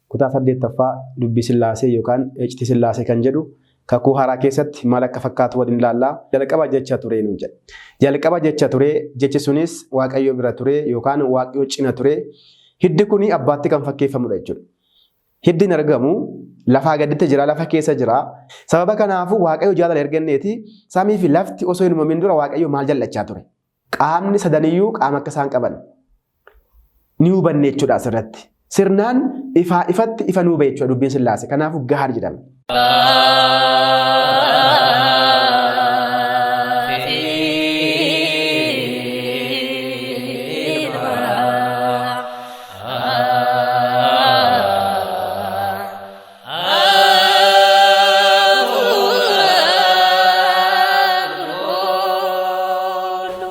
Kutaa 8ffaa dubbii Sillaasee yookaan iccitii Sillaasee kan jedhu kakuu haaraa keessatti maal akka fakkaatu waliin ilaallaa. Jalqaba jecha ture nuun jedha. Jalqaba jecha ture, jechi sunis Waaqayyo bira ture yookaan Waaqayyo cina ture. Hiddi kuni abbaatti kan fakkeeffamudha jechuudha. Hiddi hin argamu, lafaa gaditti jira, lafa keessa jira. Sababa kanaafuu Waaqayyo jaalala erganneeti samii fi lafti osoo hin uumamin dura Waaqayyo maal jallachaa ture? Qaamni sadaniyyuu qaama akka isaan qaban ni hubanne jechuudha asirratti. Sirnaan ifaa ifatti ifa nuu ba'e jechuudha dubbiin Sillaasee. Kanaafuu gahaadha jedhama.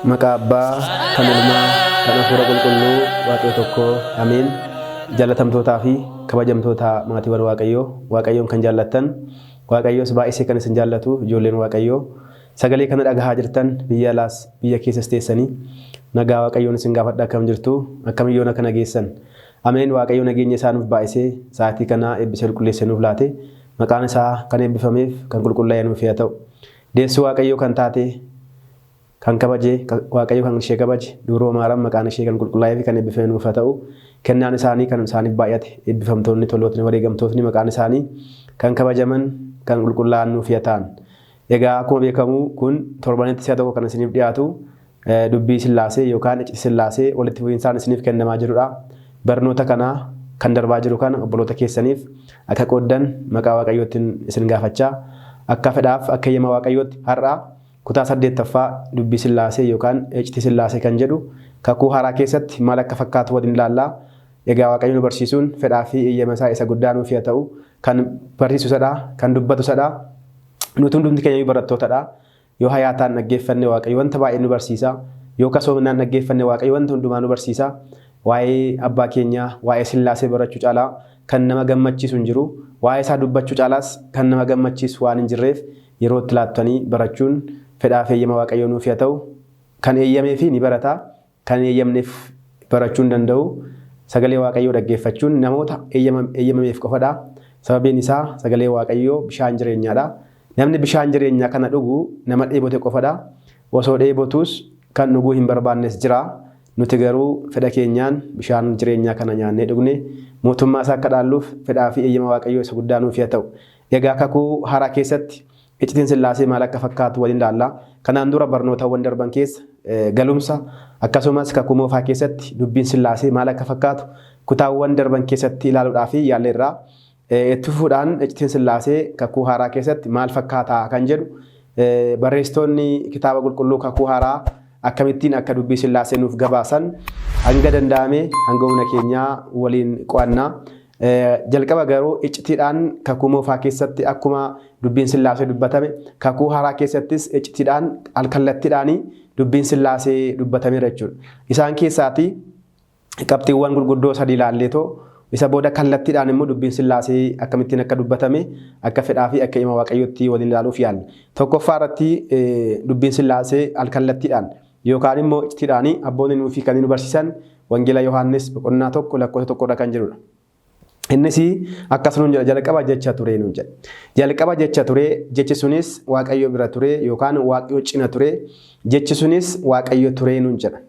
Maqaa Abbaa, kan Ilmaa, kan Hafuura Qulqulluu, Waaqayyo tokko, Ameen. Jaallatamtootaa fi kabajamtoota maatiiwwan Waaqayyoo, Waaqayyoon kan jaallattan, Waaqayyos baay'isee kan isin jaallatu ijoolleen Waaqayyoo, sagalee kana dhagahaa jirtan biyya alaas biyya keessas teessanii nagaa Waaqayyoon isin gaafadha akkam jirtu, akkam yoona kana geessan. Ameen Waaqayyo nageenya isaa nuuf baay'isee sa'aatii kana eebbisee qulqulleessee nuuf laate maqaan isaa kan eebbifameef kan qulqullaa'e nuuf haa ta'u. Deessuu Waaqayyoo kan taate kan kabaje Waaqayyo kan ishee kabaje Dubroo Maaram maqaan ishee kan qulqullaa'ee fi kan eebbifame nuuf haa ta'u. Kennaan isaanii kan isaaniif baay'ate eebbifamtoonni tolootni wareegamtootni maqaan isaanii kan kabajaman kan qulqullaa'an nuuf haa ta'an. Egaa akkuma beekamu kun torbanitti si'a tokko kan isiniif dhiyaatu dubbii Sillaasee yookaan iccitii Sillaasee walitti fufinsaan isiniif kennamaa jirudha. Barnoota kana kan darbaa jiru kana obboloota keessaniif akka qooddan maqaa Waaqayyootiin isin gaafachaa akka fedhaaf akka eeyyama Waaqayyootti har'a kutaa 8ffaa dubbii Sillaasee yookaan iccitii Sillaasee kan jedhu kakuu haaraa keessatti maal akka fakkaatu waliin ilaallaa. Egaa Waaqayyo nu barsiisuun fedhaa fi eeyyama isaa isa guddaa nuuf haa ta'u. Kan barsiisu isadha, kan dubbatu isadha. Nuti hundumti keenya iyyuu barattootadha. Yoo hayaataan dhaggeeffanne Waaqayyo wanta baay'ee nu barsiisa. Yoo kasoominaan dhaggeeffanne Waaqayyo wanta hundumaa nu barsiisa. Waa'ee abbaa keenyaa, waa'ee Sillaasee barachuu caalaa kan nama gammachiisu hin jiru. Waa'ee isaa dubbachuu caalaas kan nama gammachiisu waan hin jirreef yeroo itti laattanii barachuun fedhaa fi eeyyama Waaqayyoo nuuf haa ta'u. Kan eeyyameefi ni barata, kan hin eeyyamneef barachuu hin danda'u. Sagalee Waaqayyoo dhaggeeffachuun namoota eeyyamameef qofadha. Sababiin isaa sagalee Waaqayyoo bishaan jireenyaadha. Namni bishaan jireenyaa kana dhugu nama dheebote qofadha. Osoo dheebotuus kan dhuguu hin barbaannes jira. Nuti garuu fedha keenyaan bishaan jireenyaa kana nyaannee dhugne mootummaa isaa akka dhaalluuf fedhaa fi eeyyama Waaqayyoo isa guddaa nuuf haa ta'u. Egaa kakuu haaraa keessatti iccitiin Sillaasee maal akka fakkaatu waliin ilaalla. Kanaan dura barnootawwan darban keessa galumsa akkasumas kakuu moofaa keessatti dubbiin Sillaasee maal akka fakkaatu kutaawwan darban keessatti ilaaluudhaaf yaalleerra. Itti fufuudhaan iccitiin Sillaasee kakuu haaraa keessatti maal fakkaata kan jedhu barreessitoonni kitaaba qulqulluu kakuu haaraa akkamittiin akka dubbii Sillaasee nuuf gabaasan hanga danda'ame hanga humna keenyaa waliin qo'anna. Jalqaba garuu iccitiidhaan kakuu moofaa keessatti akkuma dubbiin Sillaasee dubbatame kakuu haaraa keessattis iccitiidhaan alkallattiidhaan dubbiin Sillaasee dubbatameera jechuudha. Isaan keessaati qabxiiwwan gurguddoo sadii ilaalleetoo isa booda kallattiidhaan immoo dubbiin Sillaasee akkamittiin akka dubbatame akka fedhaa fi akka hima Waaqayyootti waliin ilaaluuf yaalla. Tokkoffaa irratti dubbiin Sillaasee alkallattiidhaan yookaan immoo iccitiidhaan abboonni nuufii kan nu barsiisan Wangeela Yohaannis boqonnaa 1 lakkoofsa 1 irra kan jirudha. Innis akkas nuun jedha, jalqaba jecha ture nuun jedha. Jalqaba jecha ture, jechi sunis Waaqayyo bira ture yookaan Waaqayyo cina ture, jechi sunis Waaqayyo ture nuun jedha.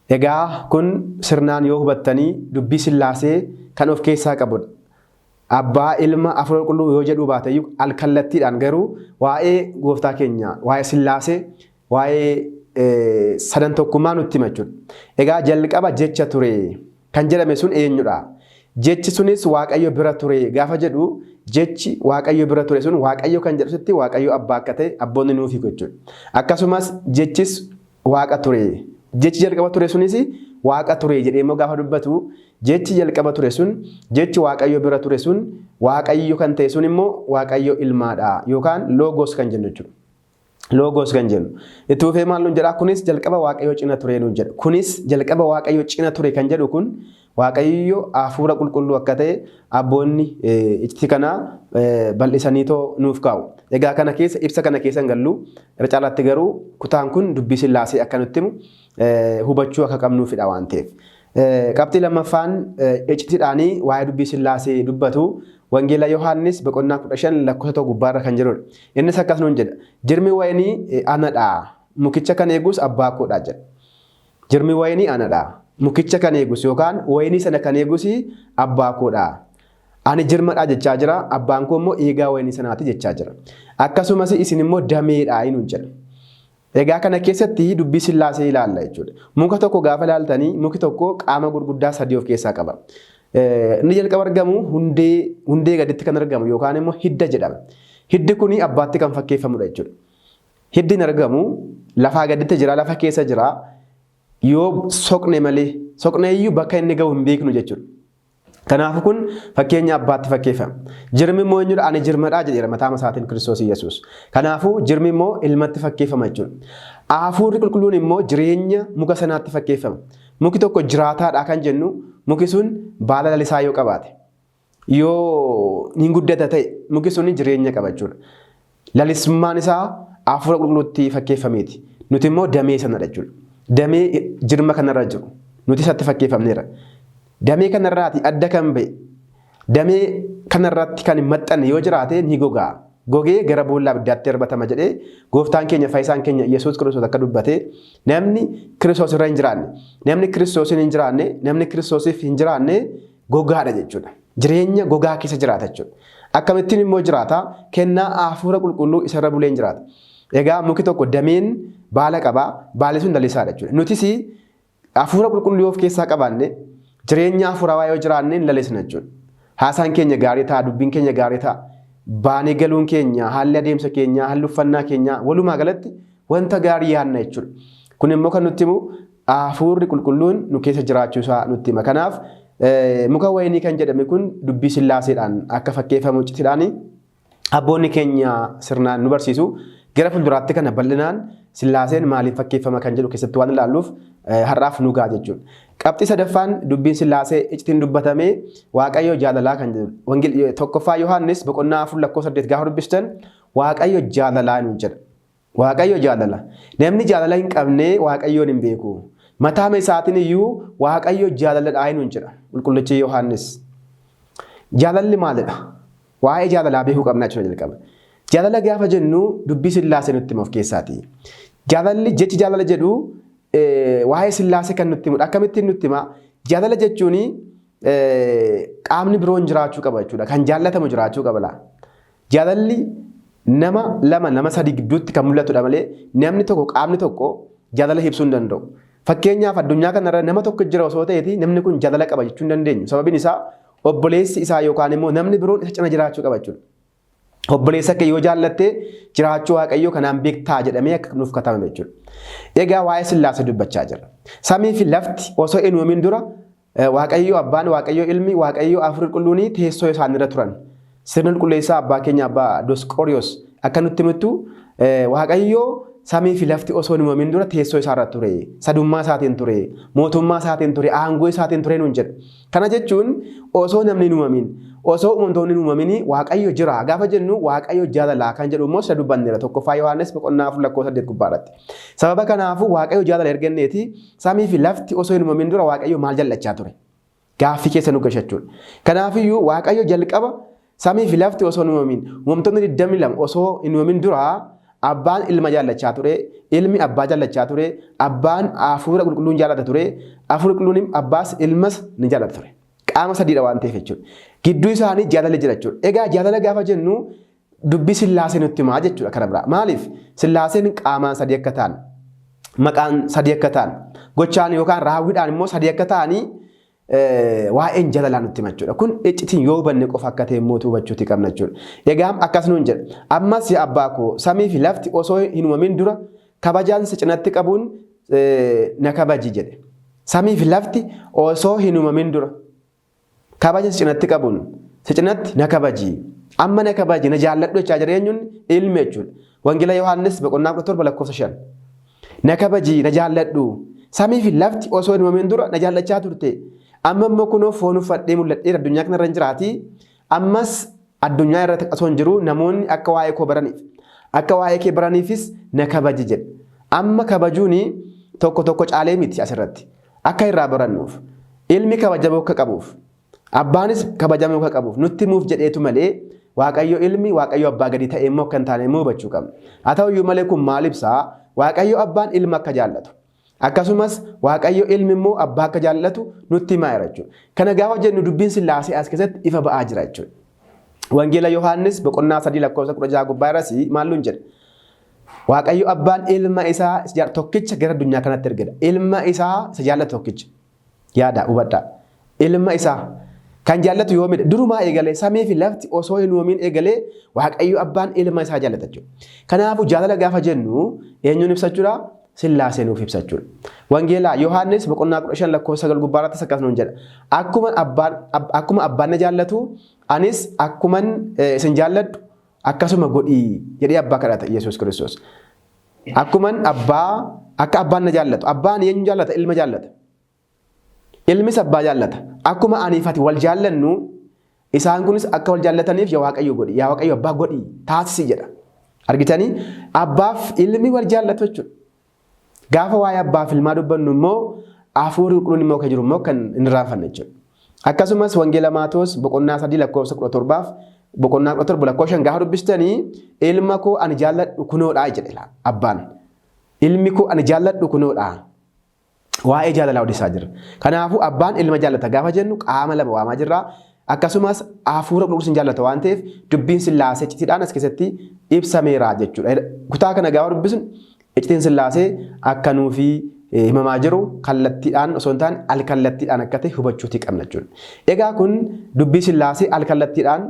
Egaa kun sirnaan yoo hubattanii dubbii Sillaasee kan of keessaa qabudha. Abbaa, Ilma, Hafuura Qulqulluu yoo jedhuu baate iyyuu alkallattiidhaan garuu waa'ee gooftaa keenya, waa'ee Sillaasee, waa'ee sadan tokkummaa nutti hima jechuudha. Egaa jalqaba jecha ture kan jedhame sun eenyudha? Jechi sunis Waaqayyo bira ture gaafa jedhu jechi Waaqayyo bira ture sun Waaqayyo kan jedhu sitti Waaqayyo abbaa akka ta'e abboonni nuuf hiiku jechuudha. Akkasumas jechis Waaqa ture. Jechi jalqaba ture sunis Waaqa ture jedhee immoo gaafa dubbatu jechi jalqaba ture sun jechi Waaqayyo bira ture sun Waaqayyo kan ta'e sun immoo Waaqayyo ilmaadha yookaan Loogos kan jennu jechuudha. Loogos kan jennu. Itti fufee maal nuun jedhaa? Kunis jalqaba Waaqayyo cina ture nuun jedha. Kunis jalqaba Waaqayyo cina ture kan jedhu kun Waaqayyo hafuura qulqulluu akka ta'e abboonni iccitii kana bal'isaniitoo nuuf kaa'u. Egaa kana keessa ibsa kana keessa hin gallu. Irra caalaatti garuu kutaan kun dubbii Sillaasee akka nutti himu hubachuu akka qabnuufidha waan ta'eef. Qabxii lammaffaan iccitiidhaanii waa'ee dubbii Sillaasee dubbatu Wangeela Yohaannis boqonnaa 15 lakkoofsa 1 gubbaarra kan jirudha. Innis akkas nuun jedha. Jirmi wayinii anadha. Mukicha kan eegus abbaa koodha jedha. Jirmi wayinii anadha. Mukicha kan eegus yookaan wayinii sana kan eegus abbaa koodha. Ani jirmadha jechaa jira. Abbaan koo immoo eegaa wayinii sanaati jechaa jira. Akkasumas isin immoo dameedha nuun jedha. Egaa kana keessatti dubbii Sillaasee ilaalla jechuudha. Muka tokko gaafa ilaaltanii muki tokko qaama gurguddaa sadii of keessaa qaba. Inni jalqaba argamu hundee gaditti kan argamu yookaan immoo hidda jedhama. Hiddi kuni abbaatti kan fakkeeffamudha jechuudha. Hiddi hin argamu lafaa gaditti jira, lafa keessa jira. Yoo soqne malee soqne iyyuu bakka inni gahu hin beeknu jechuudha. Kanaafuu kun fakkeenya abbaatti fakkeeffama. Jirmi immoo eenyudha? Ani jirmadhaa jedheera mataa isaatiin Kiristoos Yesuus. Kanaafuu jirmi immoo ilmatti fakkeeffama jechuudha. Hafuurri qulqulluun immoo jireenya muka sanaatti fakkeeffama. Muki tokko jiraataadha kan jennu muki sun baala lalisaa yoo qabaate, yoo hin guddata ta'e, muki sun jireenya qaba jechuudha. Lalisummaan isaa hafuura qulqulluutti fakkeeffameeti. Nuti immoo damee sanadha jechuudha. Damee jirma kanarra jiru. Nuti isatti fakkeeffamneera. Damee kanarraati adda kan ba'e, damee kanarratti kan hin maxxanne yoo jiraate ni gogaa. Gogee gara boolla abiddaatti darbatama jedhee gooftaan keenya fayyisaan keenya Yesuus Kiristoos akka dubbate, namni Kiristoos irra hin jiraanne, namni Kiristoosiin hin jiraanne, namni Kiristoosiif hin jiraanne gogaadha jechuudha. Jireenya gogaa keessa jiraata jechuudha. Akkamittiin immoo jiraata? Kennaa hafuura qulqulluu isarra buleen jiraata. Egaa muki tokko dameen baala qaba, baalli sun lalisaadha jechuudha. Nutis hafuura qulqulluu yoo of keessaa qabaanne, jireenya hafuurawaa yoo jiraanne hin lalisna jechuudha. Haasaan keenya gaarii ta'a, dubbiin keenya gaarii ta'a. Baanee galuun keenya, haalli adeemsa keenyaa, haalli uffannaa keenyaa, walumaa galatti wanta gaarii yaadna jechuudha. Kun immoo kan nutti himu hafuurri qulqulluun nu keessa jiraachuu isaa nutti hima. Kanaaf muka wayinii kan jedhame kun dubbii Sillaaseedhaan akka fakkeeffamu iccitiidhaan abboonni keenya sirnaan nu barsiisu. Gara fuulduraatti kana bal'inaan Sillaaseen maaliin fakkeeffama kan jedhu keessatti waan ilaalluuf har'aaf nu ga'a jechuudha. Qabxii sadaffaan dubbiin Sillaasee iccitiin dubbatame Waaqayyo jaalalaa kan jedhu. Wangeela 1ffaa Yohaannis boqonnaa 4 lakkoofsa 8 gaafa dubbistan Waaqayyo jaalalaa nuun jedha. Waaqayyo jaalala. Namni jaalala hin qabne Waaqayyoon hin beeku. Mataa isaatiin iyyuu Waaqayyo jaalaladhaa nuun jedha Qulqullichi Yohaannis. Jaalalli maalidha? Waa'ee jaalalaa beekuu qabna jechuudha jalqaba. Jaalala gaafa jennu dubbii Sillaasee nutti hima of keessaati. Jaalalli, jechi jaalala jedhu waa'ee Sillaasee kan nutti himudha. Akkamittiin nutti hima? Jaalala jechuun qaamni biroon jiraachuu qaba jechuudha. Kan jaallatamu jiraachuu qaba laa. Jaalalli nama lama, nama sadii gidduutti kan mul'atudha malee namni tokko, qaamni tokko jaalala ibsuu hin danda'u. Fakkeenyaaf addunyaa kanarra nama tokko jira osoo ta'eeti namni kun jaalala qaba jechuu hin dandeenyu. Sababiin isaa obboleessi isaa yookaan immoo namni biroon isa cina jiraachuu qaba jechuudha. Obboleessa kee yoo jaallatte jiraachuu Waaqayyoo kanaan beektaa jedhamee akka nuuf katabame jechuudha. Egaa waa'ee Sillaasee dubbachaa jirra. Samii fi lafti osoo hin uumamin dura Waaqayyo Abbaan, Waaqayyo Ilmi, Waaqayyo Hafuurri Qulqulluun teessoo isaaniirra turan. Sirna qulqulleessaa abbaa keenya abbaa Dosqooriyos akka nutti himutti Waaqayyo samii fi lafti osoo hin uumamin dura teessoo isaarra ture. Sadummaa isaatiin ture, mootummaa isaatiin ture, aangoo isaatiin ture nuun jedha. Kana jechuun osoo namni hin uumamin, osoo uumamtoonni hin uumamin Waaqayyo jira. Gaafa jennu Waaqayyo jaalala kan jedhu immoo sila dubbanneera. 1ffaa Yohaannis boqonnaa 4 lakkoofsa 8 gubbaarratti. Sababa kanaafuu Waaqayyo jaalala erganneeti samii fi lafti osoo hin uumamin dura Waaqayyo maal jallachaa ture? Gaaffii keessa nu gashachuudha. Kanaafiyyuu Waaqayyo jalqaba samii fi lafti osoo hin uumamin, uumamtoonni 22 osoo hin uumamin dura abbaan ilma jaallachaa ture, ilmi abbaa jaallachaa ture, abbaan hafuura qulqulluun jaallata ture, hafuurri qulqulluun abbaas ilmas ni jaallata ture. Qaama sadiidha waan ta'eef jechuudha. Gidduu isaanii jaalalli jira jechuudha. Egaa jaalala gaafa jennu dubbii Sillaasee nutti himaa jechuudha kana biraa. Maaliif? Sillaaseen qaamaan sadii akka ta'an, maqaan sadii akka ta'an, gochaan yookaan raawwiidhaan immoo sadii akka ta'anii waa'een jaalalaa nutti hima jechuudha. Kun iccitiin yoo hubanne qofa akka ta'e immoo hubachuuti qabna jechuudha. Egaa akkas nuun jedha. Ammas yaa abbaa koo, samii fi lafti osoo hin uumamin dura kabajaan si cinatti qabuun na kabaji jedhe. Samii fi lafti osoo hin uumamin dura kabaja si cinatti qabuun si cinatti na kabaji. Amma na kabaji, na jaalladhu jechaa jira eenyuun? Ilmi jechuudha. Wangeela Yohaannis boqonnaa 17 lakkoofsa 5. Na kabaji, na jaalladhu. Samii fi lafti osoo hin uumamin dura na jaallachaa turte. Amma immoo kunoo foon uffadhee mul'adheera, addunyaa kanarra hin jiraati. Ammas addunyaa irratti osoo hin jiru namoonni akka waa'ee koo baraniif, akka waa'ee kee baraniifis na kabaji jedhe. Amma kabajuun tokko tokko caalee miti asirratti. Akka irraa barannuuf. Ilmi kabajamuu akka qabuuf, abbaanis kabajamuu akka qabuuf nutti himuuf jedheetu malee Waaqayyo ilmi Waaqayyo abbaa gadi ta'e immoo akka hin taane immoo hubachuu qabna. Haa ta'u iyyuu malee kun maal ibsaa? Waaqayyo abbaan ilma akka jaallatu. Akkasumas Waaqayyo ilmi immoo abbaa akka jaallatu nutti himaa jira jechuudha. Kana gaafa jennu dubbiin Sillaasee as keessatti ifa ba'aa jira jechuudha. Wangeela Yohaannis boqonnaa 3 lakkoofsa 16 gubbaa irras maal nuun jedha? Waaqayyo abbaan ilma isaa isa tokkicha gara addunyaa kanatti ergedha. Ilma isaa isa jaallatu tokkicha. Yaada hubadhaa. Ilma isaa kan jaallatu yoomidha? Durumaa eegalee samii fi lafti osoo hin uumamin eegalee Waaqayyo abbaan ilma isaa jaallata jechuudha. Kanaafuu jaalala gaafa jennu eenyuun ibsachuudha? Sillaasee nuuf ibsachuudha. Wangeelaa Yohaannis boqonnaa 15 lakkoofsa 9 gubbaa irrattis akkas nuun jedha. Akkuma abbaan akkuma abbaan na jaallatu anis akkuman isin jaalladhu akkasuma godhi jedhee abbaa kadhata Yesuus Kiristoos. Akkuman abbaa akka abbaan na jaallatu. Abbaan eenyu jaallata? Ilma jaallata. Ilmis abbaa jaallata. Akkuma aniif ati wal jaallannu isaan kunis akka wal jaallataniif yaa Waaqayyo godhi, yaa Waaqayyo abbaa godhi taasisi jedha. Argitanii abbaaf ilmi wal jaallatu jechuudha. Gaafa waa'ee abbaaf ilmaa dubbannu immoo hafuurri qulqulluun immoo kan jiru immoo kan hin irraanfanne jechuudha. Akkasumas Wangeela Maatoos boqonnaa 3 lakkoofsa 17f boqonnaa 17 lakkoofsa 5 gaafa dubbistanii ilma koo ani jaalladhu kunoodha jedhe abbaan. Ilmi koo ani jaalladhu kunoodha. Waa'ee jaalalaa odeessaa jirra. Kanaafuu abbaan ilma jaallata gaafa jennu qaama lama waamaa jirra. Akkasumas hafuura qulqulluun jaallata waan ta'eef dubbiin sillaasee icitiidhaan as keessatti ibsameera jechuudha. Kutaa kana gaafa dubbisnu icitiin sillaasee akka nuufi himamaa jiru kallattiidhaan osoo hin taane alkallattiidhaan akka ta'e hubachuutii qabna jechuudha. Egaa kun dubbii sillaasee alkallattiidhaan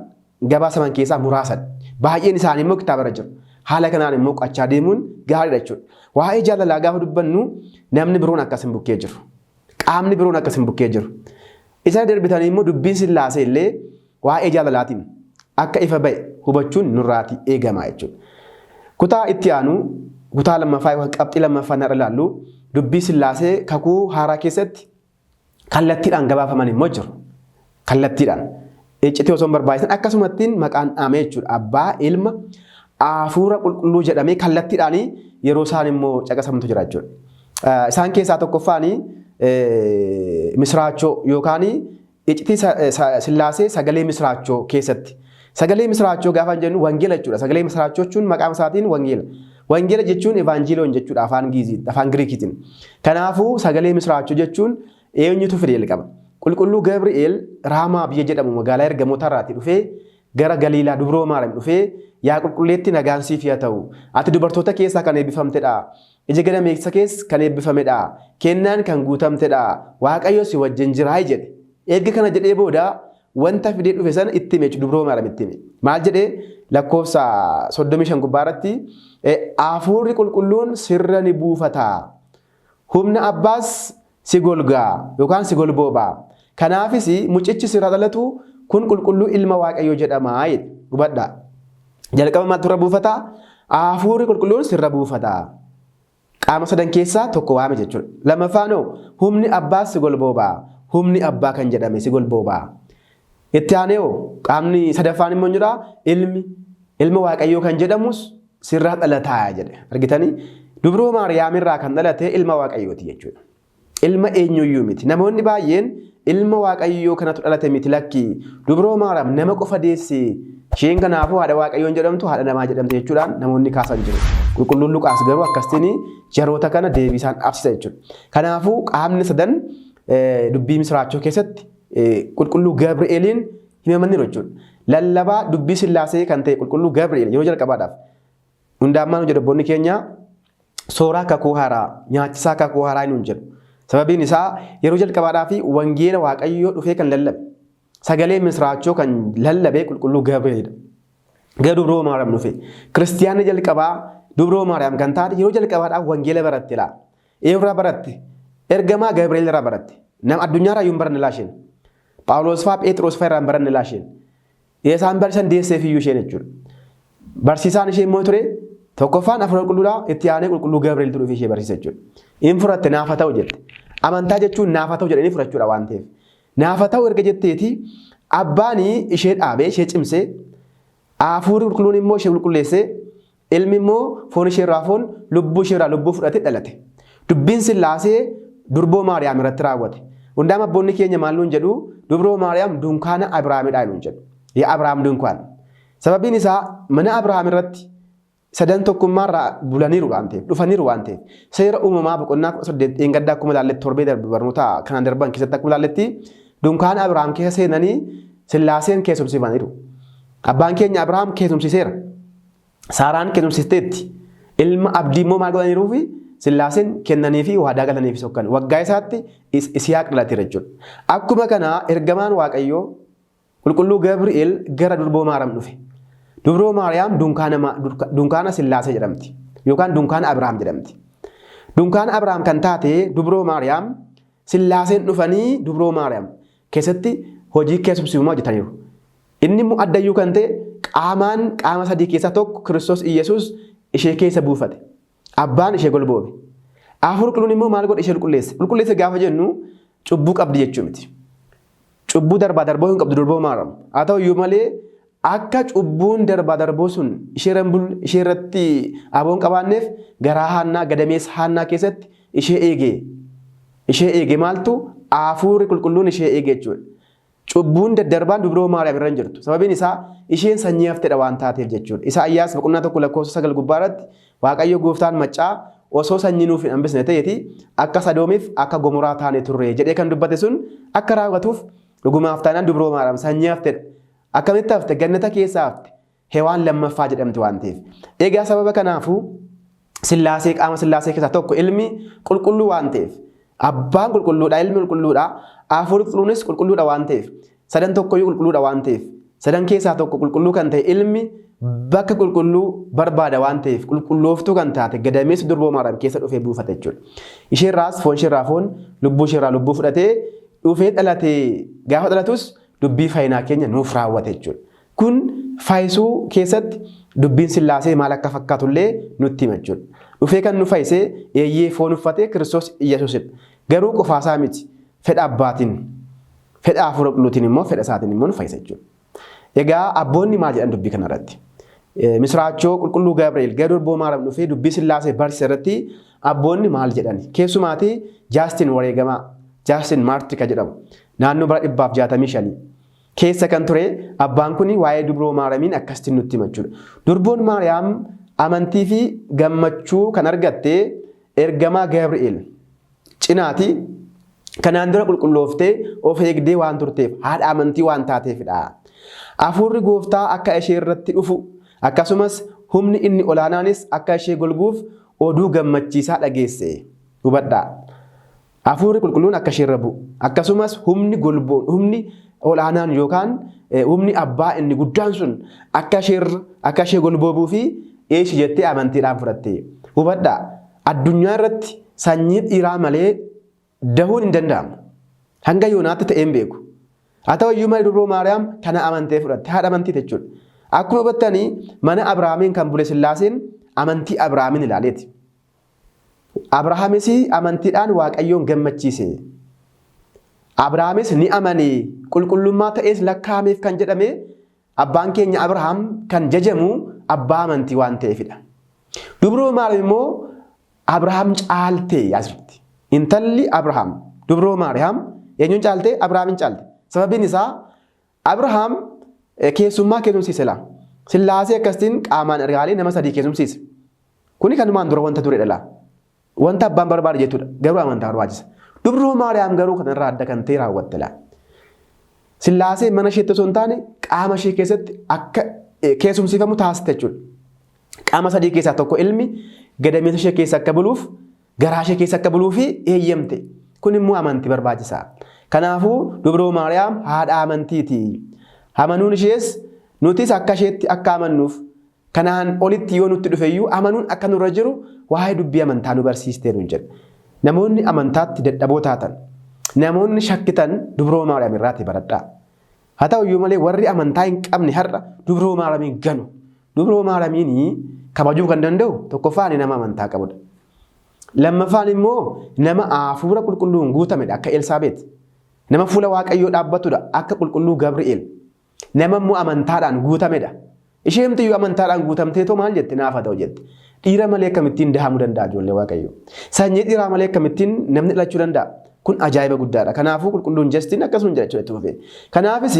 gabaasaman keessaa muraasadha. Baay'een isaanii immoo kitaaba irra jiru. Haala kanaan immoo qo'achaa deemuun gaariidha jechuudha. Waa'ee jaalalaa gaafa dubbannu namni biroon akkas hin bukkee jiru. Qaamni biroon akkas hin bukkee jiru. Isa darbitanii immoo dubbiin sillaasee illee waa'ee jaalalaatiin akka ifa ba'e hubachuun nurraatii eegama jechuudha. Kutaa itti aanu kutaa lammaffaa yookaan qabxii lammaffaa narra ilaallu dubbii sillaasee kakuu haaraa keessatti kallattiidhaan gabaafaman immoo jiru. Kallattiidhaan. Iccitii osoo hin barbaachisan akkasumattiin maqaan dhaamee jechuudha. Abbaa, ilma, hafuura qulqulluu jedhamee kallattiidhaan yeroo isaan immoo caqasamtu jira jechuudha. Isaan keessaa tokkoffaan misiraachoo yookaan iccitii sillaasee sagalee misiraachoo keessatti. Sagalee misiraachoo gaafa jennu wangeela jechuudha. Sagalee misiraachoo jechuun maqaa isaatiin wangeela. Wangeela jechuun evaanjiiloon jechuudha afaan Giizii, afaan Giriikiitiin. Kanaafuu sagalee misiraachoo jechuun eenyutu fide jalqaba? Qulqulluu Gabri'eel Raamaa biyya jedhamu magaalaa ergamoota irraati dhufee gara Galiilaa dubroo Maariyaam dhufee yaa qulqulleetti nagaan siif yaa ta'u. Ati dubartoota keessaa kan eebbifamtedha. Ija gadameessa kees kan eebbifamedha. Kennaan kan guutamtedha. Waaqayyo si wajjin jira jedhe. Erga kana jedhee booda wanta fidee dhufe sana itti hime jechuudha. Dubroo Maariyaam itti hime. Maal jedhee lakkoofsa 35 gubbaa irratti hafuurri qulqulluun sirra ni buufata. Humna abbaas si golgaa yookaan si golbooba. Kanaafis mucichi sirraa dhalatu kun qulqulluu ilma Waaqayyoo jedhama jedhe. Hubadhaa. Jalqaba maaltu irra buufata? Hafuurri qulqulluun sirra buufata. Qaama sadan keessaa tokko waame jechuudha. Lammaffaan hoo humni abbaas si golbooba. Humni abbaa kan jedhame si golbooba. Itti aanee hoo qaamni sadaffaan immoo jira ilmi ilma Waaqayyoo kan jedhamus sirraa dhalataa jedhe. Argitanii? Dubroo Maariyaam irraa kan dhalate ilma Waaqayyooti jechuudha. Ilma eenyuyyuu miti. Namoonni baay'een ilma Waaqayyoo kanatu dhalate miti lakki. Dubroo Maariyaam nama qofa deesse. Isheen kanaafuu haadha Waaqayyoon jedhamtu haadha namaa jedhamte jechuudhaan namoonni kaasan jiru. Qulqulluun Luqaas garuu akkasitiin jaroota kana deebii isaan dhabsiisa jechuudha. Kanaafuu qaamni sadan dubbii misiraachoo keessatti qulqulluu Gabri'eeliin himamaniiru jechuudha. Lallabaa dubbii Sillaasee kan ta'e qulqulluu Gabri'eel yeroo jalqabaadhaaf hundaammaa nu jedhu abboonni keenya sooraa kakuu haaraa nyaachisaa kakuu haaraa nuun jedhu. Sababiin isaa yeroo jalqabaadhaaf wangeela Waaqayyoo dhufee kan lallabe sagalee misiraachoo kan lallabe qulqulluu Gabri'eelidha. Gara dubroo Maariyaam dhufe. Kiristiyaanni jalqabaa dubroo Maariyaam kan taate yeroo jalqabaadhaaf wangeela baratte laa. Eenyurraa baratte? Ergamaa Gabri'eel irraa baratte. Nama addunyaarraa iyyuu hin baranne laa isheen. Phaawulos fa'aa Pheexiroos fa'aa irraa hin baranne laa isheen. Isaan barsiisan deesseef iyyuu isheen jechuudha. Barsiisaan ishee immoo ture tokkoffaan hafuura qulqulluudha itti aanee qulqulluu Gabri'eeltu dhufee ishee barsiisa jechuudha. In fudhatte naafa ta'u jette. Amantaa jechuun naafa ta'u jedhanii fudhachuudha waan ta'eef. Naafa ta'u erga jetteeti abbaan ishee dhaabee ishee cimsee hafuurri qulqulluun immoo ishee qulqulleessee Ilmi immoo foon ishee irraa foon, lubbuu ishee irraa lubbuu fudhatee dhalate. Dubbiin Sillaasee durboo Maariyaam irratti raawwate. Hundaam abboonni keenya maal nuun jedhu? Dubroo Maariyaam dunkaana Abrahaamidha nuun jedhu. የአብርሃም ድንኳን. Sababiin isaa mana Abrahaam irratti sadan tokkummaarraa bulaniiru waan ta'eef, dhufaniiru waan ta'eef, seera uumamaa boqonnaa 18 dheengaddaa akkuma ilaalletti, torbee darbe barnoota kanaan darban keessatti akkuma ilaalletti, dunkaana Abrahaam keessa seenanii Sillaaseen keessumsiifaniiru. Abbaan keenya Abrahaam keessumsiiseera. Saaraan keessumsiisteetti. Ilma abdii immoo maal godhaniiruu fi Sillaaseen kennanii fi waadaa galanii fi sokkan. Waggaa isaatti Isiyaaq dhalateera jechuudha. Akkuma kana ergamaan Waaqayyoo qulqulluu Gabri'eel gara durboo Maariyaam dhufe. Dubroo Maariyaam dunkaana Sillaasee jedhamti yookaan dunkaana Abrahaam jedhamti. Dunkaana Abrahaam kan taate dubroo Maariyaam, Sillaaseen dhufanii dubroo Maariyaam keessatti hojii keessumsiifummaa hojjetaniiru. Inni immoo addayyuu kan ta'e qaamaan qaama sadii keessaa tokko Kiristoos Iyyasuus ishee keessa buufate. Abbaan ishee golboobe. Hafuurri qulqulluun immoo maal godhe? Ishee qulqulleesse. Qulqulleesse gaafa jennu cubbuu qabdi jechuu miti. Cubbuu darbaa darboo hin qabdu durboo Maariyaam. Haa ta'u iyyuu malee akka cubbuun darbaa darboo sun ishee irratti aboon qabaanneef garaa Haannaa, gadameessa Haannaa keessatti ishee eege. Ishee eege maaltu? Hafuurri qulqulluun ishee eege jechuudha. Cubbuun daddarbaan dubroo Maariyaam irra hin jirtu. Sababiin isaa isheen sanyii hafteedha waan taateef jechuudha. Isaayyaas boqonnaa 1 lakkoofsa 9 gubbaa irratti Waaqayyo gooftaan maccaa osoo sanyii nuuf hin hambisne ta'eeti akka Sadoomiif akka Gomoraa taane turre jedhee kan dubbate sun akka raawwatuuf dhugumaaf taanaan dubroo Maariyaam sanyii hafteedha. Akkamitti hafte? Gannata keessaa hafte. Hewaan lammaffaa jedhamti waan ta'eef. Egaa sababa kanaafuu Sillaasee, qaama Sillaasee keessaa tokko ilmi qulqulluu waan ta'eef, abbaan qulqulluudha, ilmi qulqulluudha, hafuurri qulqulluunis qulqulluudha waan ta'eef, sadan tokkoyyuu qulqulluudha waan ta'eef, sadan keessaa tokko qulqulluu kan ta'e ilmi bakka qulqulluu barbaada waan ta'eef, qulqullooftuu kan taate gadameessa durboo Maariyaam keessa dhufee buufate jechuudha. Isheerraas foon isheerraa foon, lubbuu isheerraa lubbuu fudhatee dhufee dhalatee, gaafa dhalatus dubbii fayyinaa keenya nuuf raawwate jechuudha. Kun fayyisuu keessatti dubbiin Sillaasee maal akka fakkaatullee nutti hima jechuudha. Dhufee kan nu fayyisee eeyyee foon uffatee Kiristoos Iyyasuusidha. Garuu qofaasaa miti. Fedha abbaatiin, fedha hafuura qulqulluutiin immoo, fedha isaatiin immoo nu fayyisa jechuudha. Egaa abboonni maal jedhan dubbii kanarratti? Misiraachoo qulqulluu Gabri'eel gara durboo Maariyaam dhufee dubbii Sillaasee barsiise irratti abboonni maal jedhan? Keessumaatii Jaastiin Wareegamaa, Jaastiin Maartika jedhamu, naannoo bara 165 keessa kan ture abbaan kun waa'ee durboo Maariyaamiin akkasitti nutti hima jechuudha. Durboon Maariyaam amantii fi gammachuu kan argatte ergamaa Gabri'eel cinaati kanaan dura qulqullooftee of eegdee waan turteef, haadha amantii waan taateefidha. Hafuurri gooftaa akka ishee irratti dhufu, akkasumas humni inni olaanaanis akka ishee golguuf oduu gammachiisaa dhageesse. Hubadhaa. Hafuurri qulqulluun akka ishee irra bu'u, akkasumas humni golboon, humni olaanaan yookaan humni abbaa inni guddaan sun akka ishee golboobuu fi eeshi jettee amantiidhaan fudhatte. Hubadhaa. Addunyaa irratti sanyii dhiiraa malee dahuun hin danda'amu. Hanga yoonaatti ta'ee hin beeku. Haa ta'u iyyuu malee durboo Maariyaam kana amantee fudhatte. Haadha amantii jechuudha. Akkuma hubattanii mana Abrahaamiin kan bule Sillaaseen amantii Abrahaamiin ilaaleeti. Abrahaamis amantiidhaan Waaqayyoon gammachiise. Abrahaamis ni amane, qulqullummaa ta'ees lakkaa'ameef kan jedhame, abbaan keenya Abrahaam kan jajamu abbaa amantii waan ta'eefidha. Dubroo Maariyaam immoo Abrahaam caaltee asirratti. Intalli Abrahaam dubroo Maariyaam eenyuun caaltee? Abrahaamin caalte. Sababiin isaa Abrahaam keessummaa keessumsiise laa. Sillaasee akkasitiin qaamaan ergaalee nama sadii keessumsiise. Kuni kanumaan dura wanta turedha laa. Wanta abbaan barbaade jechuudha. Garuu amantaa barbaachisa. Dubroo Maariyaam garuu kanarraa adda kan ta'e raawwatte laa. Sillaasee mana isheetti osoo hin taane qaama ishee keessatti akka keessumsiifamu taasiste jechuudha. Qaama sadii keessaa tokko ilmi gadameessa ishee keessa akka buluuf, garaa ishee keessa akka buluuf eeyyamte. Kun immoo amantii barbaachisa. Kanaafuu dubroo Maariyaam haadha amantiiti. Amanuun ishees nutis akka isheetti akka amannuuf, kanaan olitti yoo nutti dhufeyyuu amanuun akka nurra jiru waa'ee dubbii amantaa nu barsiistee nuun jedha. Namoonni amantaatti dadhaboo taatan, namoonni shakkitan dubroo Maariyaam irraati baradhaa. Haa ta'u iyyuu malee warri amantaa hin qabne har'a dubroo Maariyaamiin ganu. Dubroo Maariyaamiin kabajuu kan danda'u tokkoffaan nama amantaa qabudha. Lammaffaan immoo nama hafuura qulqulluun guutamedha akka Elsaabeet. Nama fuula Waaqayyoo dhaabbatudha akka qulqulluu Gabri'eel. Nama immoo amantaadhaan guutamedha. Isheen iyyuu amantaadhaan guutamteetoo maal jette? Naaf haa ta'u jette. Dhiira malee akkamittiin dahamuu danda'a ijoollee Waaqayyoo? Sanyii dhiiraa malee akkamittiin namni dhalachuu danda'a? Kun ajaa'iba guddaadha. Kanaafuu qulqulluun Justin akkasuma jedha jechuudha itti fufee. Kanaafis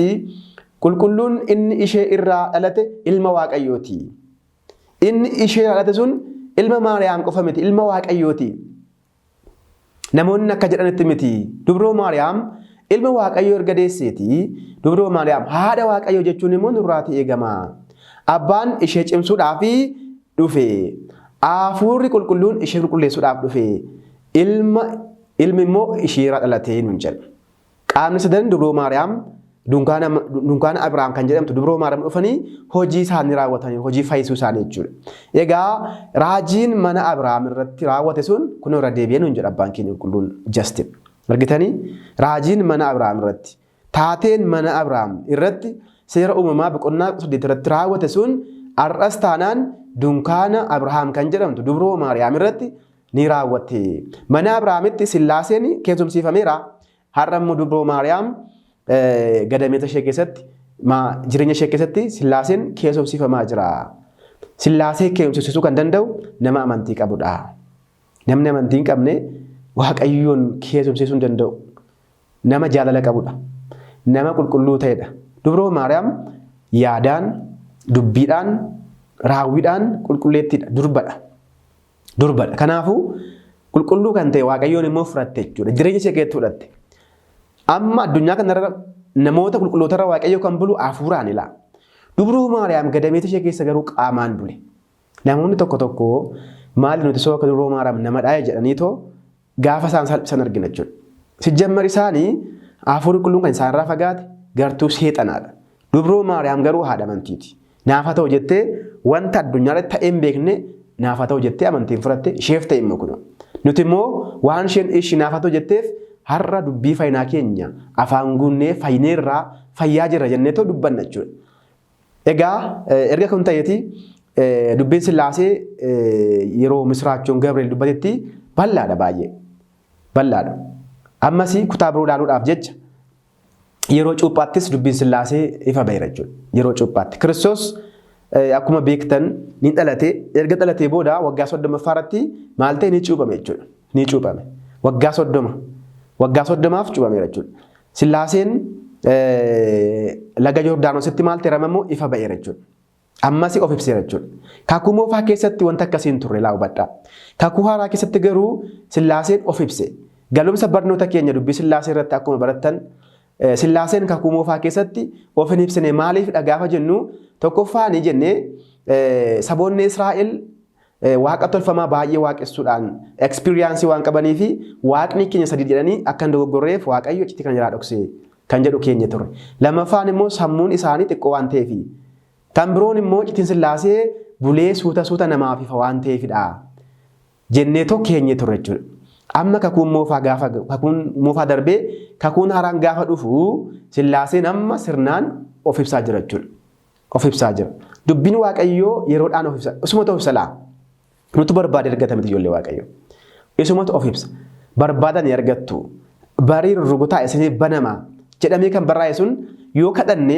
qulqulluun inni ishee irraa dhalate ilma Waaqayyooti. Inni ishee irraa dhalate sun ilma Maariyaam qofa miti, ilma Waaqayyooti. Namoonni akka jedhanitti miti. Dubroo Maariyaam ilma Waaqayyoo erga deesseeti. Dubroo Maariyaam haadha Waaqayyoo jechuun immoo nurraati eegama. Abbaan ishee cimsuudhaaf dhufe. Hafuurri qulqulluun ishee qulqulleessuudhaaf dhufe. Ilma ilmi immoo isheerraa dhalatee nuun jedha. Qaamni sadan Dubroo Maariyaam dunkaana Abrahaam kan jedhamtu Dubroo Maariyaam dhufanii hojii isaanii raawwatanii hojii fayyisuu isaanii jechuudha. Egaa raajiin mana Abrahaam irratti raawwate sun kun irra deebi'ee nuun jedha abbaan keenya qulqulluun Justin. Argitanii raajiin mana Abrahaam irratti taateen mana Abrahaam irratti seera uumamaa boqonnaa 8 irratti raawwate sun har'as taanaan dunkaana Abrahaam kan jedhamtu Dubroo Maariyaam irratti ni raawwatte. Mana Abrahaamitti Sillaaseen keessumsiifameera. Har'a immoo Dubroo Maariyaam gadameessa ishee keessatti jireenya ishee keessatti Sillaaseen keessumsiifamaa jira. Sillaasee keessumsiisuu kan danda'u nama amantii qabudha. Namni amantii hin qabne Waaqayyoon keessumsiisuu hin danda'u. Nama jaalala qabudha. Nama qulqulluu ta'edha. Dubroo Maariyaam yaadaan, dubbiidhaan, raawwiidhaan qulqulleettiidha, durbadha. Durbadha. Kanaafuu qulqulluu kan ta'e Waaqayyoon immoo fudhatte jechuudha. Jireenya ishee keessatti fudhatte. Amma addunyaa kanarra namoota qulqullootarra Waaqayyo kan bulu hafuuraan ilaa. Dubroo Maariyaam gadameessa ishee keessa garuu qaamaan bule. Namoonni tokko tokko maali nuti soo akka Dubroo Maariyaam namadhaa jedhaniitoo gaafa isaan salphisan argina jechuudha. Sijjammar isaanii hafuurri qulqulluun kan isaanirraa fagaate gartuu seexanaadha. Dubroo Maariyaam garuu haadha amantiiti. Naaf haa ta'u jettee wanta addunyaa irratti ta'ee hin beekne naaf haa ta'u jettee amantiin fudhatte isheef ta'e immoo kunoo. Nuti immoo waan isheen ishi naaf haa ta'u jetteef har'a dubbii fayyinaa keenya afaan guunnee fayyineerraa fayyaa jirra jenneetoo dubbanna jechuudha. Egaa erga kun ta'eeti dubbiin Sillaasee yeroo misiraachoon Gabriel dubbatetti bal'aadha baay'ee. Bal'aadha. Ammas kutaa biroo ilaaluudhaaf jecha yeroo cuuphaattis dubbiin Sillaasee ifa ba'eera jechuudha. Yeroo cuuphaatti. Kiristoos akkuma beektan ni dhalate. Erga dhalatee booda waggaa 30ffaa irratti maal ta'e ni cuuphame jechuudha. Ni cuuphame. Waggaa 30. Waggaa 30f cuuphameera jechuudha. Sillaaseen laga Yordaanositti maal ta'eera immoo ifa ba'eera jechuudha. Ammas of ibseera jechuudha. Kakuu moofaa keessatti wanta akkasii hin turre laa hubadhaa. Kakuu haaraa keessatti garuu Sillaaseen of ibse. Galumsa barnoota keenya dubbii Sillaasee irratti akkuma barattan Sillaaseen kakuu moofaa keessatti of hin ibsine maaliifidha gaafa jennu tokkoffaa ni jenne saboonni Israa'el waaqa tolfamaa baay'ee waaqessuudhaan ekspiriyaansii waan qabanii fi waaqni keenya sadii jedhanii akka hin dogoggorreef Waaqayyo iccitii kana jalaa dhokse kan jedhu keenya ture. Lammaffaan immoo sammuun isaanii xiqqoo waan ta'eefi. Kan biroon immoo iccitiin Sillaasee bulee suuta suuta namaaf ifa waan ta'eefidha jenneetoo keenye ture jechuudha. Amma kakuun moofaa gaafa kakuun moofaa darbee kakuun haaraan gaafa dhufu Sillaaseen amma sirnaan of ibsaa jira jechuudha. Of ibsaa jira. Dubbiin Waaqayyoo yeroodhaan of ibsa. Isumatu of ibsa laa. Nutu barbaade argata miti ijoollee Waaqayyoo. Isumatu of ibsa. Barbaadan argattu. Barii rurrukutaa isiniif banama jedhamee kan barraa'e sun yoo kadhanne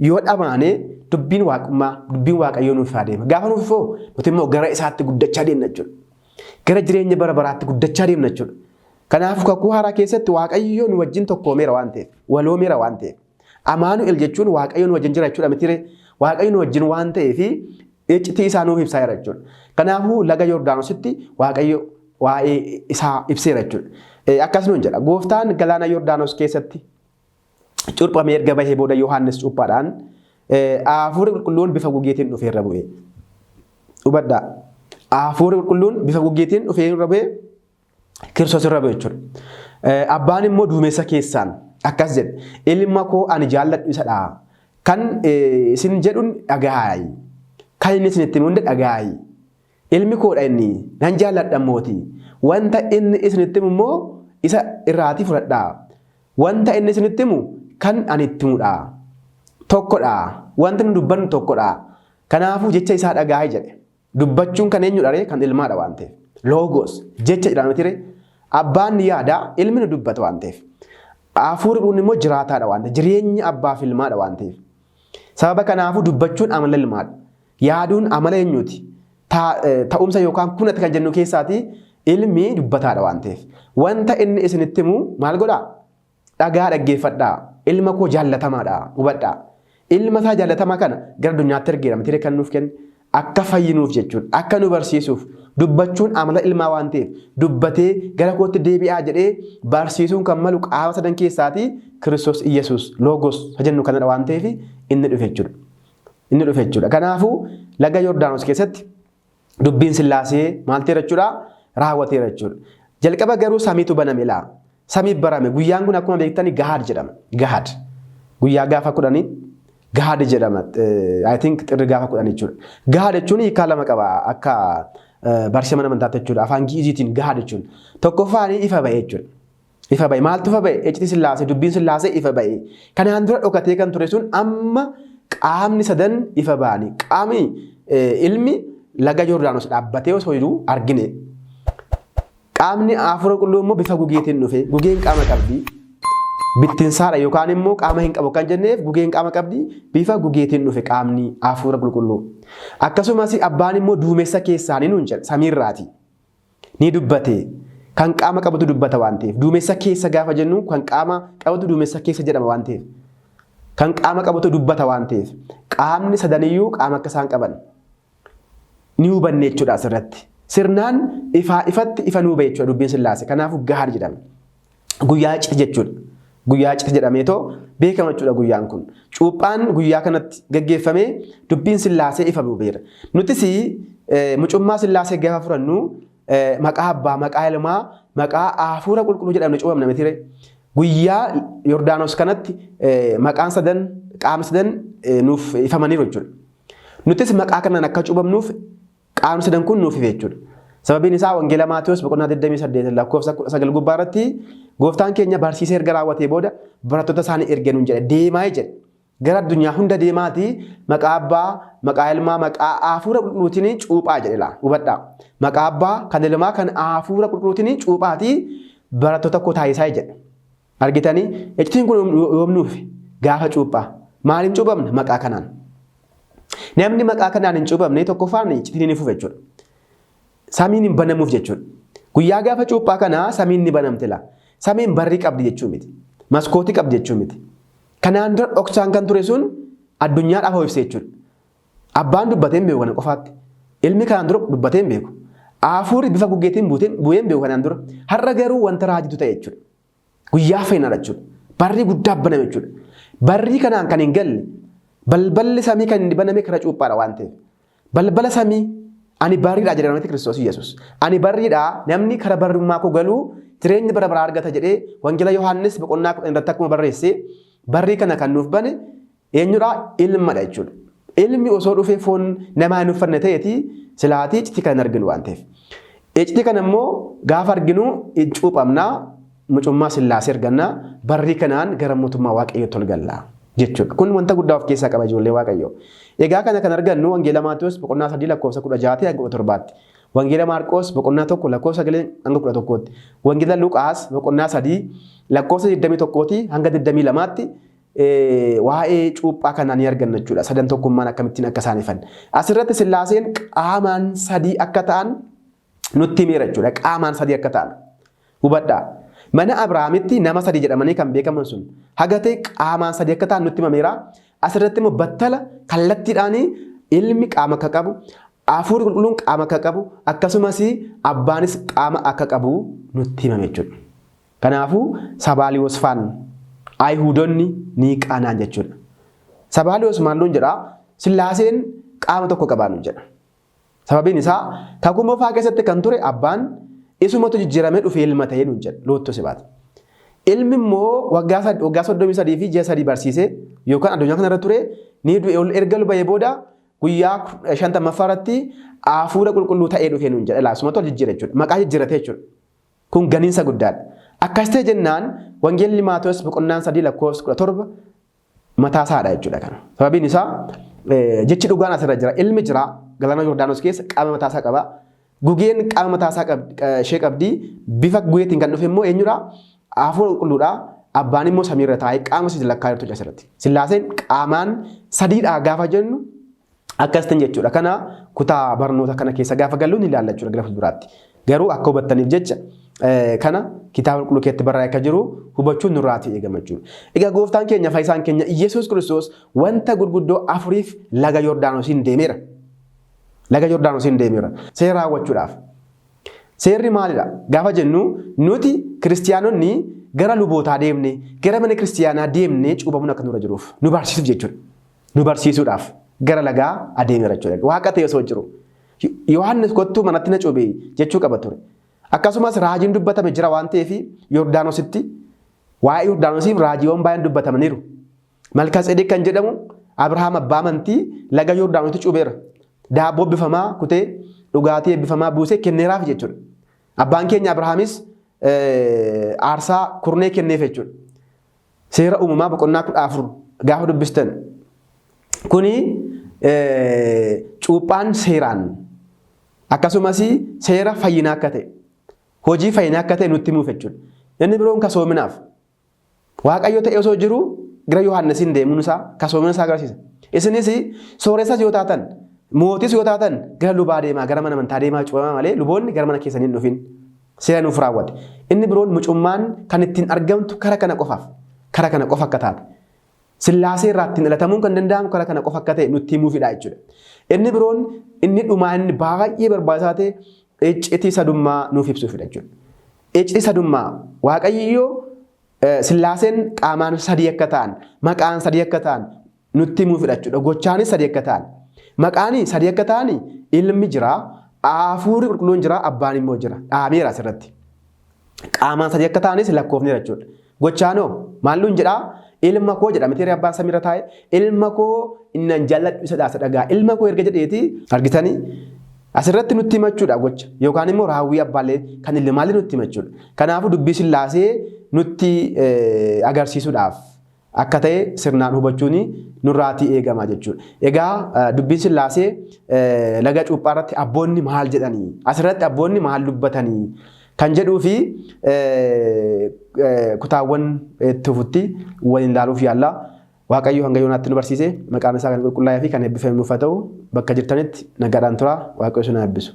yoo dhamaane dubbiin waaqummaa dubbiin Waaqayyoo nuuf ifaa deema. Gaafa nuuf ifoo nuti immoo gara isaatti guddachaa deemna jechuudha. Gara jireenya bara baraatti guddachaa deemna jechuudha. Kanaafuu kakuu haaraa keessatti Waaqayyo nu wajjin tokkoomeera waan ta'eef, waloomeera waan ta'eef. Amaanu'el jechuun Waaqayyo nu wajjin jira jechuudha mitiree. Waaqayyo nu wajjin waan ta'eef iccitii isaa nuuf ibsaa jira jechuudha. Kanaafuu laga Yordaanositti Waaqayyo waa'ee isaa ibseera jechuudha. Akkas nuun jedha. Gooftaan galaana Yordaanos keessatti cuuphamee erga bahee booda Yohaannis cuuphaadhaan hafuurri qulqulluun bifa gugeetiin dhufee irra bu'e. Hubadhaa. Hafuurri qulqulluun bifa gugeetiin dhufee irra bu'e Kiristoos irra bu'e jechuudha. Abbaan immoo duumessa keessaan akkas jedhe. Ilma koo ani jaalladhu isadha. Kan isin jedhuun dhagaayi. Kan inni isinitti himu hunda dhagaayi. Ilmi koodha inni nan jaalladha mooti. Wanta inni isinitti himu immoo isa irraatii fudhadhaa. Wanta inni isinitti himu kan ani itti himudha. Tokkodha. Wanti nu dubbannu tokkodha. Kanaafuu jecha isaa dhagaayi jedhe. Dubbachuun kan eenyudha ree? Kan ilmaadha waan ta'eef. Loogos jecha jedhama miti ree? Abbaan ni yaada, ilmi ni dubbata waan ta'eef. Hafuurri kun immoo jiraataadha waan ta'eef. Jireenya abbaaf ilmaadha waan ta'eef. Sababa kanaafuu dubbachuun amala ilmaadha. Yaaduun amala eenyuuti? Ta'umsa yookaan kunati kan jennu keessaati Ilmi dubbataadha waan ta'eef. Wanta inni isinitti himu maal godhaa? Dhagaa dhaggeeffadhaa. Ilma koo jaallatamaadha. Hubadhaa. Ilma isaa jaallatamaa kana gara addunyaatti ergeera miti kan nuuf kenne. Akka fayyinuuf jechuudha. Akka nu barsiisuuf. Dubbachuun amala ilmaa waan ta'eef dubbatee gara kootti deebi'aa jedhee barsiisuun kan malu qaama sadan keessaatii Kiristoos Iyyasuus Loogos jennu kanadha waan ta'eef inni dhufe jechuudha. Inni dhufe jechuudha. Kanaafuu laga Yordaanos keessatti dubbiin Sillaasee maal ta'eera jechuudha? Raawwateera jechuudha. Jalqaba garuu samiitu baname laa. Samii barame. Guyyaan kun akkuma beektani Gahaad jedhama. Gahaad. Guyyaa gaafa 10 Gahaad jedhama. I think xirri gaafa 10 jechuudha. Gahaad jechuun hiikaa lama qaba akka barsiisa mana amantaatti jechuudha. Afaan Gi'iziitiin Gahaad jechuun. Tokkoffaan ifa ba'e jechuudha. Ifa ba'e. Maaltu ifa ba'e? Iccitii Sillaasee, dubbiin Sillaasee ifa ba'e. Kanaan dura dhokatee kan ture sun amma qaamni sadan ifa ba'ani. Qaamni ilmi laga Yordaanos dhaabbatee osoo jiruu argine. Qaamni Hafuura Qulqulluu immoo bifa gugeetiin dhufe. Gugeen qaama qabdi. Bittinsaadha yookaan immoo qaama hin qabu kan jenneef gugeen qaama qabdi. Bifa gugeetiin dhufe qaamni Hafuura Qulqulluu. Akkasumas abbaan immoo duumessa keessaa ni nuun jedha samiirraati. Ni dubbate. Kan qaama qabutu dubbata waan ta'eef. Duumessa keessa gaafa jennu kan qaama qabutu duumessa keessa jedhama waan ta'eef. Kan qaama qabutu dubbata waan ta'eef. Qaamni sadaniyyuu qaama akka isaan qaban ni hubanne jechuudha asirratti. Sirnaan ifaa ifatti ifa nuu ba'e jechuudha dubbiin Sillaasee. Kanaafuu gahaar jedhama. Guyyaa citi jechuudha. Guyyaa citi jedhameetoo beekama jechuudha guyyaan kun. Cuuphaan guyyaa kanatti gaggeeffamee dubbiin Sillaasee ifa nuu ba'eera. Nutis mucummaa Sillaasee gaafa furannu maqaa abbaa, maqaa ilmaa, maqaa hafuura qulqulluu jedhamne cuuphamna miti. Guyyaa Yordaanos kanatti maqaan sadan, qaamni sadan nuuf ifamaniiru jechuudha. Nutis maqaa kanaan akka cuuphamnuuf qaamni sadan kun nuuf ife jechuudha. Sababiin isaa Wangeela Maatewos boqonnaa 28 lakkoofsa 19 gubbaa irratti gooftaan keenya barsiisee erga raawwatee booda barattoota isaanii ergee nuun jedhe deemaa jedhe. Gara addunyaa hunda deemaatii maqaa abbaa, maqaa ilmaa, maqaa hafuura qulqulluutiin cuuphaa jedhe laa. Hubadhaa. Maqaa abbaa, kan ilmaa, kan hafuura qulqulluutiin cuuphaatii barattoota koo taasisaa jedhe. Argitanii? Iccitiin kun yoom nuuf gaafa cuuphaa. Maaliin cuuphamna? Maqaa kanaan. Namni maqaa kanaan hin cuuphamne tokkoffaan iccitiin ni fufa jechuudha. Samiin hin banamuuf jechuudha. Guyyaa gaafa cuuphaa kanaa samiin ni banamte laa. Samiin barrii qabdi jechuu miti. Maskootii qabdi jechuu miti. Kanaan dura dhoksaan kan ture sun addunyaadhaaf ho'ibse jechuudha. Abbaan dubbatee hin beeku kana qofaatti. Ilmi kanaan dura dubbatee hin beeku. Hafuurri bifa guggeetiin bu'ee hin beeku kanaan dura. Har'a garuu wanta raajitu ta'e jechuudha. Guyyaa fayyinaa jechuudha. Barrii guddaa baname jechuudha. Barrii kanaan kan hin galle balballi samii kan inni baname karaa cuuphaadha waan ta'eef. Balbala samii ani barriidha jedhe namatti Kiristoos Yesuus. Ani barriidha namni kara barrummaa koo galuu jireenya bara baraa argata jedhee Wangeela Yohaannis boqonnaa 10 irratti akkuma barreesse barrii kana kan nuuf bane eenyudha? Ilmadha jechuudha. Ilmi osoo dhufee foon namaa hin uffanne ta'eeti silaatii iccitii kana hin arginu waan ta'eef. Iccitii kana immoo gaafa arginu hin cuuphamna, mucummaa Sillaasee arganna, barrii kanaan gara mootummaa Waaqayyootti ol galla jechuudha. Kun wanta guddaa of keessaa qaba ijoollee Waaqayyoo. Egaa kana kan argannu Wangeela Maatewos boqonnaa 3 lakkoofsa 16 hanga 17tti. Wangeela Maarqoos boqonnaa 1 lakkoofsa 9 hanga 11tti. Wangeela Luqaas boqonnaa 3 lakkoofsa 21 hanga 22tti waa'ee cuuphaa kanaa ni arganna jechuudha. Sadan tokkummaan akkamittiin akka isaan ifan. Asirratti Sillaaseen qaamaan sadii akka ta'an nutti himeera jechuudha. Qaamaan sadii akka ta'an. Hubadhaa. Mana Abrahaamitti nama sadii jedhamanii kan beekaman sun haga ta'e qaamaan sadii akka ta'an nutti himameera. Asirratti immoo battala kallattiidhaan ilmi qaama akka qabu, hafuurri qulqulluun qaama akka qabu, akkasumas abbaanis qaama akka qabu nutti himame jechuudha. Kanaafuu Sabaaliyoos faan Ayihuudonni ni qaana'an jechuudha. Sabaaliyoos maal nuun jedha? Sillaaseen qaama tokko qabaa nuun jedha. Sababiin isaa kakuu moofaa keessatti kan ture abbaan isumatu jijjiiramee dhufee ilma ta'ee nuun jedha. Loottoo sibaati. Ilmi immoo waggaa 33 fi ji'a 3 barsiisee yookaan addunyaa kanarra ture ni du'e ol erga ba'ee booda guyyaa 50ffaa irratti hafuura qulqulluu ta'ee dhufee nuun jedha. Isumatu ol jijjiira jechuudha. Maqaa jijjiirate jechuudha. Kun ganiinsa guddaadha. Akkas ta'e jennaan Wangeelli Maatewos boqonnaan 3 lakkoofsa 17 mataa isaadha jechuudha kana. Sababiin isaa jechi dhugaan asirra jira. Ilmi jira galaana Yordaanos keessa qaama mataa isaa qaba. Gugeen qaama mataa isaa ishee qabdi. Bifa gugeetiin kan dhufe immoo eenyudha? Hafuura qulqulluudha. Abbaan immoo samiirra taa'ee qaama si lakkaa jirtu asirratti. Sillaaseen qaamaan sadiidha gaafa jennu akkas ta'an jechuudha. Kana kutaa barnoota kana keessa gaafa gallu ni ilaalla jechuudha gara fuulduraatti. Garuu akka hubattaniif jecha kana kitaaba qulqulluu keessatti barraa'ee akka jiru hubachuun nurraatii eegama jechuudha. Egaa gooftaan keenya fayyisaan keenya Iyyasuus Kiristoos wanta gurguddoo afuriif laga Yordaanosiin deemeera. Laga Yordaanosiin deemeera. Seera raawwachuudhaaf. Seerri maalidha? Gaafa jennu nuti kiristiyaanonni gara lubootaa deemne, gara mana kiristiyaanaa deemnee cuuphamuun akka nurra jiruuf nu barsiisuuf jechuudha. Nu barsiisuudhaaf gara lagaa adeemeera jechuudha. Waaqa ta'e osoo jiru. Yohaannis kottuu manatti na cuuphi jechuu qaba ture. Akkasumas raajiin dubbatame jira waan ta'eef Yordaanositti waa'ee Yordaanosiif raajiiwwan baay'een dubbatamaniiru. Malkaatsedeq kan jedhamu Abrahaam abbaa amantii laga Yordaanositti cuupheera. Daabboo ebbifamaa kutee dhugaatii ebbifamaa buusee kenneeraaf jechuudha. Abbaan keenya Abrahaamis aarsaa kurnee kenneef jechuudha. Seera uumamaa boqonnaa 14 gaafa dubbistan kuni cuuphaan seeraan akkasumas seera fayyinaa akka ta'e hojii fayyinaa akka ta'e nutti himuuf jechuudha. Inni biroon kasoominaaf Waaqayyo ta'e osoo jiru gara Yohaannisiin deemuun isaa kasoomina isaa agarsiisa. Isinis sooressas yoo taatan mootis yoo taatan gara lubaa deemaa gara mana amantaa deemaa cuuphamaa malee luboonni gara mana keessanii hin dhufin. Seera nuuf raawwate. Inni biroon mucummaan kan ittiin argamtu kara kana qofaaf kara kana qofa akka taate. Sillaasee irraa ittiin dhalatamuun kan danda'amu kara kana qofa akka ta'e nutti himuufidha jechuudha. Inni biroon inni dhumaa inni baay'ee barbaachisaa ta'e iccitii sadummaa nuuf ibsuufidha jechuudha. Iccitii sadummaa Waaqayyo Sillaaseen qaamaan sadii akka ta'an, maqaan sadii akka ta'an nutti himuufidha jechuudha. Gochaanis sadii akka ta'an. Maqaan sadii akka ta'an ilmi jira, hafuurri qulqulluun jira, abbaan immoo jira. Dhaameera asirratti. Qaamaan sadii akka ta'anis lakkoofneera jechuudha. Gochaanoo maal nuun jedhaa? Ilma koo jedha miti abbaan samiirra taa'e. Ilma koo innan jaalladhu isa dhaasa dhagaa. Ilma koo erga jedheeti argitanii asirratti nutti himachuudha gocha yookaan immoo raawwii abbaalee kan ilmaallee nutti himachuudha. Kanaafuu dubbii sillaasee nutti agarsiisuudhaaf akka ta'e sirnaan hubachuun nurraatii eegama jechuudha. Egaa dubbiin sillaasee laga cuuphaa irratti abboonni maal jedhanii asirratti abboonni maal dubbatanii kan jedhuu fi kutaawwan itti fufutti waliin ilaaluuf yaalla. Waaqayyo hanga yoonaatti nu barsiise maqaan isaa kan qulqullaa'ee fi kan eebbifame nuuf haa ta'u bakka jirtanitti nagaadhaan tura Waaqayyo isin haa eebbisu.